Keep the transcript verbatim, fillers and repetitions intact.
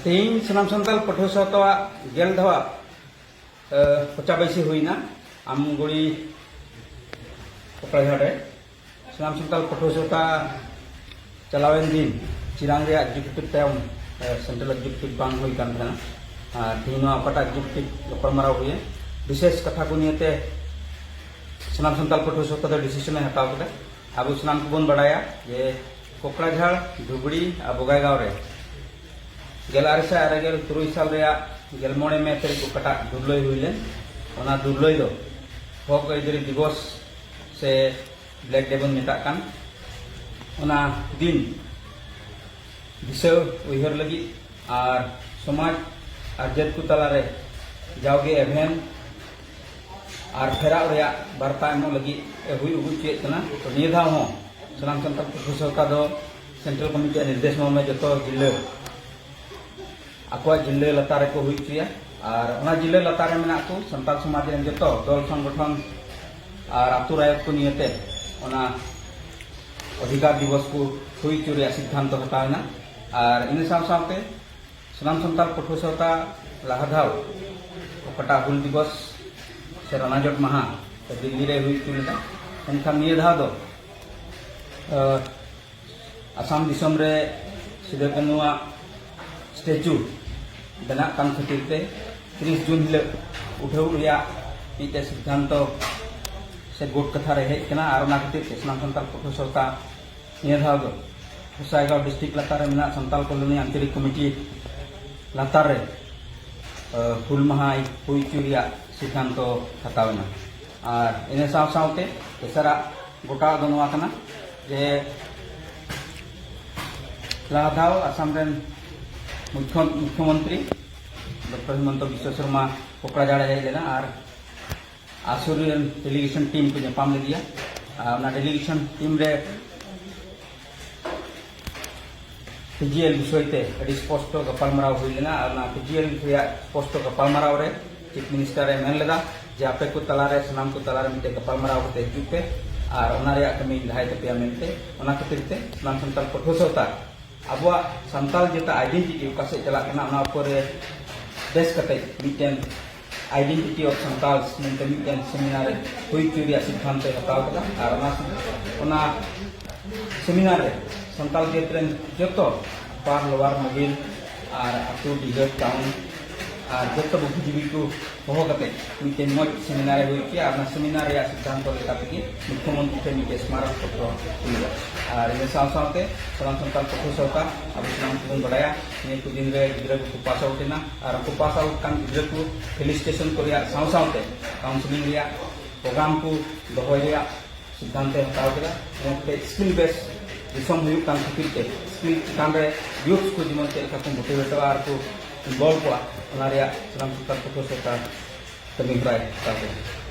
ᱛᱮᱦᱮᱧ ᱥᱟᱱᱟᱢ ᱥᱟᱱᱛᱟᱲ ᱯᱟᱹᱴᱷᱩᱣᱟᱹ ᱥᱟᱶᱛᱟᱣᱟᱜ ᱜᱮᱞ ᱫᱷᱟᱣᱟᱜ, ᱮ, ᱯᱚᱪᱟ ᱵᱟᱹᱭᱥᱤ ᱦᱩᱭᱱᱟ ᱟᱢᱜᱩᱲᱤ ᱠᱚᱠᱲᱟᱡᱷᱟᱲ ᱨᱮ᱾ ᱥᱟᱱᱟᱢ ᱥᱟᱱᱛᱟᱲ ᱯᱟᱹᱴᱷᱩᱣᱟᱹ ᱥᱟᱶᱛᱟ ᱪᱟᱞᱟᱣᱮᱱ ᱫᱤᱱ ᱪᱤᱨᱟᱝ ᱨᱮᱭᱟᱜ ᱮᱠᱡᱤᱠᱤᱭᱩᱴᱤᱵᱷ ᱛᱟᱭᱚᱢ, ᱮ, ᱥᱮᱱᱴᱨᱟᱞ ᱮᱠᱡᱤᱠᱤᱭᱩᱴᱤᱵᱷ ᱵᱟᱝ ᱦᱩᱭ ᱠᱟᱱ ᱛᱟᱦᱮᱱᱟ᱾ ᱟᱨ ᱛᱮᱦᱮᱧ ᱱᱚᱣᱟ ᱚᱠᱟᱴᱟᱜ ᱮᱠᱡᱤᱠᱤᱭᱩᱴᱤᱵᱷ ᱜᱟᱯᱟᱞᱢᱟᱨᱟᱣ ᱦᱩᱭᱮᱱ, ᱵᱤᱥᱮᱥ ᱠᱟᱛᱷᱟ ᱠᱚ ᱱᱤᱭᱮᱛᱮ ᱥᱟᱱᱟᱢ ᱥᱟᱱᱛᱟᱲ ᱯᱟᱹᱴᱷᱩᱣᱟᱹ ᱥᱟᱶᱛᱟ ᱫᱚ ᱰᱤᱥᱤᱥᱚᱱ ᱮ ᱦᱟᱛᱟᱣ ᱠᱮᱫᱟ᱾ ᱟᱵᱚ ᱥᱟᱱᱟᱢ ᱠᱚᱵᱚᱱ ᱵᱟᱲᱟᱭᱟ ᱡᱮ ᱠᱚᱠᱲᱟᱡᱷᱟᱲ, ᱫᱷᱩᱵᱲᱤ ᱟᱨ ᱵᱚᱜᱟᱭᱜᱟᱸᱣ ᱨᱮ ᱜᱮᱞ ᱟᱨᱮ ᱥᱟᱭ ᱟᱨᱮ ᱜᱮᱞ ᱛᱩᱨᱩᱭ ᱥᱟᱞ ᱨᱮᱭᱟᱜ ᱜᱮᱞ ᱢᱚᱬᱮ ᱢᱮ ᱛᱟᱹᱨᱤᱠᱷ ᱚᱠᱟᱴᱟᱜ ᱫᱩᱨᱞᱟᱹᱭ ᱦᱩᱭ ᱞᱮᱱ, ᱚᱱᱟ ᱫᱩᱨᱞᱟᱹᱭ ᱫᱚ ᱦᱚᱠ ᱟᱹᱭᱫᱟᱹᱨᱤ ᱫᱤᱵᱚᱥ ᱥᱮ ᱵᱞᱮᱠ ᱰᱮ ᱵᱚᱱ ᱢᱮᱛᱟᱜ ᱠᱟᱱ, ᱚᱱᱟ ᱫᱤᱱ ᱫᱤᱥᱟᱹ ᱩᱭᱦᱟᱹᱨ ᱞᱟᱹᱜᱤᱫ ᱟᱨ ᱥᱚᱢᱟᱡᱽ ᱟᱨ ᱡᱟᱹᱛ ᱠᱚ ᱛᱟᱞᱟᱨᱮ ᱡᱟᱣᱜᱮ ᱮᱵᱷᱮᱱ ᱟᱨ ᱯᱷᱮᱨᱟᱣ ᱨᱮᱭᱟᱜ ᱵᱟᱨᱛᱟ ᱮᱢᱚᱜ ᱞᱟᱹᱜᱤᱫ ᱮ ᱦᱩᱭ ᱟᱹᱜᱩ ᱦᱚᱪᱚᱭᱮᱫ ᱠᱟᱱᱟ᱾ ᱛᱚ, ᱱᱤᱭᱟᱹ ᱫᱷᱟᱣ ᱦᱚᱸ ᱥᱟᱱᱟᱢ ᱥᱟᱱᱛᱟᱲ ᱯᱟᱹᱴᱷᱩᱣᱟᱹ ᱥᱟᱶᱛᱟ ᱫᱚ ᱥᱮᱱᱴᱨᱟᱞ ᱠᱚᱢᱤᱴᱤᱭᱟᱜ ᱱᱤᱨᱫᱮᱥ ᱢᱚᱨᱢᱮ ᱡᱚᱛᱚ ᱡᱤᱞᱟᱹ ᱟᱠᱚᱣᱟᱜ ᱡᱤᱞᱟᱹ ᱞᱟᱛᱟᱨ ᱨᱮᱠᱚ ᱦᱩᱭ ᱦᱚᱪᱚᱭᱟ᱾ ᱟᱨ ᱚᱱᱟ ᱡᱤᱞᱟᱹ ᱞᱟᱛᱟᱨ ᱨᱮ ᱢᱮᱱᱟᱜ ᱠᱚ ᱥᱟᱱᱛᱟᱲ ᱥᱚᱢᱟᱡᱽ ᱨᱮᱱ ᱡᱚᱛᱚ ᱫᱚᱞ ᱥᱚᱝᱜᱚᱴᱷᱚᱱ ᱟᱨ ᱟᱹᱛᱩ ᱨᱟᱭᱚᱛ ᱠᱚ ᱱᱤᱭᱮᱛᱮ ᱚᱱᱟ ᱚᱫᱷᱤᱠᱟᱨ ᱫᱤᱵᱚᱥ ᱠᱚ ᱦᱩᱭ ᱦᱚᱪᱚ ᱨᱮᱭᱟᱜ ᱥᱤᱫᱽᱫᱷᱟᱱᱛᱚ ᱦᱟᱛᱟᱣ ᱮᱱᱟ᱾ ᱟᱨ ᱤᱱᱟᱹ ᱥᱟᱶ ᱥᱟᱶᱛᱮ ᱥᱟᱱᱟᱢ ᱥᱟᱱᱛᱟᱲ ᱯᱟᱹᱴᱷᱩᱣᱟᱹ ᱥᱟᱶᱛᱟ ᱞᱟᱦᱟ ᱫᱷᱟᱣ ᱚᱠᱟᱴᱟᱜ ᱦᱩᱞ ᱫᱤᱵᱚᱥ ᱥᱮ ᱨᱟᱱᱟᱡᱚᱴ ᱢᱟᱦᱟ ᱫᱤᱞᱞᱤ ᱨᱮ ᱦᱩᱭ ᱦᱚᱪᱚ ᱞᱮᱫᱟ, ᱢᱮᱱᱠᱷᱟᱱ ᱱᱤᱭᱟᱹ ᱫᱷᱟᱣ ᱫᱚ, ᱟᱸ, ᱟᱥᱟᱢ ᱫᱤᱥᱚᱢ ᱨᱮ ᱥᱤᱫᱩ ᱠᱟᱹᱱᱦᱩᱣᱟᱜ ᱥᱴᱮᱪᱩ ᱵᱮᱱᱟᱜ ᱠᱟᱱ ᱠᱷᱟᱹᱛᱤᱨ ᱛᱮ ᱛᱤᱨᱤᱥ ᱡᱩᱱ ᱦᱤᱞᱳᱜ ᱩᱴᱷᱟᱹᱣ ᱨᱮᱭᱟᱜ ᱢᱤᱫᱴᱮᱡ ᱥᱤᱫᱽᱫᱷᱟᱱᱛᱚ ᱥᱮ ᱜᱩᱴ ᱠᱟᱛᱷᱟ ᱨᱮ ᱦᱮᱡ ᱠᱟᱱᱟ᱾ ᱟᱨ ᱚᱱᱟ ᱠᱷᱟᱹᱛᱤᱨ ᱛᱮ ᱥᱟᱱᱟᱢ ᱥᱟᱱᱛᱟᱲ ᱯᱟᱹᱴᱷᱩᱣᱟᱹ ᱥᱟᱶᱛᱟ ᱱᱤᱭᱟᱹ ᱫᱷᱟᱣ ᱫᱚ ᱜᱚᱥᱟᱭᱜᱟᱸᱣ ᱰᱤᱥᱴᱨᱤᱠᱴ ᱞᱟᱛᱟᱨ ᱨᱮ ᱢᱮᱱᱟᱜ ᱥᱟᱱᱛᱟᱲ ᱠᱚᱞᱳᱱᱤ ᱟᱧᱪᱚᱞᱤᱠ ᱠᱚᱢᱤᱴᱤ ᱞᱟᱛᱟᱨ ᱨᱮ, ᱟᱸ, ᱦᱩᱞ ᱢᱟᱦᱟ ᱦᱩᱭ ᱦᱚᱪᱚ ᱨᱮᱭᱟᱜ ᱥᱤᱫᱽᱫᱷᱟᱱᱛᱚ ᱦᱟᱛᱟᱣ ᱮᱱᱟ᱾ ᱟᱨ ᱤᱱᱟᱹ ᱥᱟᱶ ᱥᱟᱶᱛᱮ ᱛᱮᱥᱟᱨᱟᱜ ᱜᱚᱴᱟ ᱫᱚ ᱱᱚᱣᱟ ᱠᱟᱱᱟ ᱡᱮ ᱞᱟᱦᱟ ᱫᱷᱟᱣ ᱟᱥᱟᱢ ᱨᱮᱱ ᱢᱩᱠᱷᱭᱚ-, ᱢᱩᱠᱷᱭᱚᱢᱚᱱᱛᱨᱤ ᱰᱚᱠᱴᱚᱨ ᱦᱤᱢᱚᱱᱛᱚ ᱵᱤᱥᱣᱚ ᱥᱚᱨᱢᱟ ᱠᱚᱠᱲᱟᱡᱷᱟᱲ ᱮ ᱦᱮᱡ ᱞᱮᱱᱟ ᱟᱨ ᱟᱥᱩᱨ ᱨᱮᱱ ᱰᱮᱞᱤᱜᱮᱥᱚᱱ ᱴᱤᱢ ᱠᱚ ᱧᱟᱯᱟᱢ ᱞᱮᱫᱮᱭᱟ᱾ ᱟᱨ ᱚᱱᱟ ᱰᱮᱞᱤᱜᱮᱥᱚᱱ ᱴᱤᱢ ᱨᱮ ᱯᱤᱡᱤᱮᱞ ᱵᱤᱥᱚᱭ ᱛᱮ ᱟᱹᱰᱤ ᱥᱯᱚᱥᱴᱚ ᱜᱟᱯᱟᱞᱢᱟᱨᱟᱣ ᱦᱩᱭ ᱞᱮᱱᱟ᱾ ᱟᱨ ᱚᱱᱟ ᱯᱤᱡᱤᱮᱞ ᱨᱮᱭᱟᱜ ᱥᱯᱚᱥᱴᱚ ᱜᱟᱯᱟᱞᱢᱟᱨᱟᱣ ᱨᱮ ᱪᱤᱯ ᱢᱤᱱᱤᱥᱴᱟᱨ ᱮ ᱢᱮᱱ ᱞᱮᱫᱟ ᱡᱮ ᱟᱯᱮ ᱠᱚ ᱛᱟᱞᱟᱨᱮ, ᱥᱟᱱᱟᱢ ᱠᱚ ᱛᱟᱞᱟᱨᱮ ᱢᱤᱫᱴᱮᱡ ᱜᱟᱯᱟᱞᱢᱟᱨᱟᱣ ᱠᱟᱛᱮ ᱦᱤᱡᱩᱜ ᱯᱮ ᱟᱨ ᱚᱱᱟ ᱨᱮᱭᱟᱜ ᱠᱟᱹᱢᱤᱧ ᱞᱟᱦᱟᱭ ᱛᱟᱯᱮᱭᱟ ᱢᱮᱱᱛᱮ᱾ ᱚᱱᱟ ᱠᱷᱟᱹᱛᱤᱨ ᱛᱮ ᱥᱟᱱᱟᱢ ᱥᱟᱱᱛᱟᱲ ᱯᱟᱹᱴᱷᱩᱣᱟᱹ ᱥᱟᱶᱛᱟ ᱟᱵᱚᱣᱟᱜ ᱥᱟᱱᱛᱟᱲ ᱡᱮᱴᱟ ᱟᱭᱰᱮᱱᱴᱤᱴᱤ ᱚᱠᱟ ᱥᱮᱫ ᱪᱟᱞᱟᱜ ᱠᱟᱱᱟ, ᱚᱱᱟ ᱩᱯᱚᱨ ᱨᱮ ᱵᱮᱥ ᱠᱟᱛᱮ ᱢᱤᱫᱴᱮᱱ ᱟᱭᱰᱮᱱᱴᱤᱴᱤ ᱚᱯᱷ ᱥᱟᱱᱛᱟᱞᱥ ᱢᱮᱱᱛᱮ ᱢᱤᱫᱴᱮᱱ ᱥᱮᱢᱤᱱᱟᱨ ᱦᱩᱭ ᱦᱚᱪᱚᱭ ᱨᱮᱭᱟᱜ ᱥᱤᱫᱽᱫᱷᱟᱱᱛᱚᱭ ᱦᱟᱛᱟᱣ ᱠᱟᱫᱟ᱾ ᱟᱨ ᱚᱱᱟ ᱚᱱᱟ ᱥᱮᱢᱤᱱᱟᱨ ᱨᱮ ᱥᱟᱱᱛᱟᱲ ᱡᱟᱹᱛ ᱨᱮᱱ ᱡᱚᱛᱚ ᱟᱯᱟᱨ ᱞᱳᱣᱟᱨ ᱢᱳᱵᱤᱞ ᱟᱨ ᱟᱹᱛᱩ ᱰᱤᱦᱟᱹᱛ ᱴᱟᱣᱩᱱ ᱟᱨ ᱡᱚᱛᱚ ᱵᱩᱫᱽᱫᱷᱤᱡᱤᱵᱤ ᱠᱚ ᱦᱚᱦᱚ ᱠᱟᱛᱮ ᱢᱤᱫᱴᱮᱱ ᱢᱚᱡᱽ ᱥᱮᱢᱤᱱᱟᱨ ᱮ ᱦᱩᱭ ᱦᱚᱪᱚᱭᱟ᱾ ᱟᱨ ᱚᱱᱟ ᱥᱮᱢᱤᱱᱟᱨ ᱨᱮᱭᱟᱜ ᱥᱤᱫᱽᱫᱷᱟᱱᱛᱚ ᱞᱮᱠᱟ ᱛᱮᱜᱮ ᱢᱩᱠᱷᱭᱚᱢᱚᱱᱛᱨᱤ ᱴᱷᱮᱱ ᱢᱤᱫᱴᱮᱱ ᱥᱢᱟᱨᱚᱠ ᱯᱚᱛᱨᱚ ᱦᱩᱭᱩᱜᱼᱟ᱾ ᱟᱨ ᱤᱱᱟᱹ ᱥᱟᱶ ᱥᱟᱶᱛᱮ ᱥᱟᱱᱟᱢ ᱥᱟᱱᱛᱟᱲ ᱯᱟᱹᱴᱷᱩᱣᱟᱹ ᱥᱟᱶᱛᱟ ᱟᱵᱚ ᱥᱟᱱᱟᱢ ᱠᱚᱵᱚᱱ ᱵᱟᱲᱟᱭᱟ, ᱱᱤᱭᱟᱹ ᱠᱚ ᱫᱤᱱ ᱨᱮ ᱜᱤᱫᱽᱨᱟᱹ ᱠᱚᱠᱚ ᱯᱟᱥ ᱟᱣᱩᱴ ᱮᱱᱟ᱾ ᱟᱨ ᱩᱱᱠᱩ ᱯᱟᱥ ᱟᱣᱩᱴ ᱠᱟᱱ ᱜᱤᱫᱽᱨᱟᱹ ᱠᱚ ᱯᱷᱮᱞᱤᱥᱤᱴᱮᱥᱚᱱ ᱠᱚ ᱨᱮᱭᱟᱜ ᱥᱟᱶ ᱥᱟᱶᱛᱮ ᱠᱟᱣᱩᱱᱥᱮᱞᱤᱝ ᱨᱮᱭᱟᱜ ᱯᱨᱳᱜᱨᱟᱢ ᱠᱚ ᱫᱚᱦᱚᱭ ᱨᱮᱭᱟᱜ ᱥᱤᱫᱽᱫᱷᱟᱱᱛᱚᱭ ᱦᱟᱛᱟᱣ ᱠᱮᱫᱟ᱾ ᱚᱱᱟᱛᱮ ᱥᱠᱤᱞ ᱵᱮᱥ ᱫᱤᱥᱚᱢ ᱦᱩᱭᱩᱜ ᱠᱟᱱ ᱠᱷᱟᱹᱛᱤᱨ ᱛᱮ ᱥᱠᱤᱞ ᱪᱮᱛᱟᱱ ᱨᱮ ᱭᱩᱛᱷ ᱠᱚ ᱡᱮᱢᱚᱱ ᱪᱮᱫ ᱞᱮᱠᱟ ᱠᱚ ᱢᱳᱴᱤᱵᱷᱮᱴᱚᱜᱼᱟ ᱟᱨ ᱠᱚ ᱤᱱᱵᱚᱞᱵᱷᱚᱜᱼᱟ, ᱚᱱᱟ ᱨᱮᱭᱟᱜ ᱥᱟᱱᱟᱢ ᱥᱟᱱᱛᱟᱲ ᱯᱟᱹᱴᱷᱩᱣᱟᱹ ᱥᱚᱨᱠᱟᱨ ᱠᱟᱹᱢᱤ ᱦᱚᱨᱟᱭ ᱦᱟᱛᱟᱣ ᱠᱮᱫᱟ᱾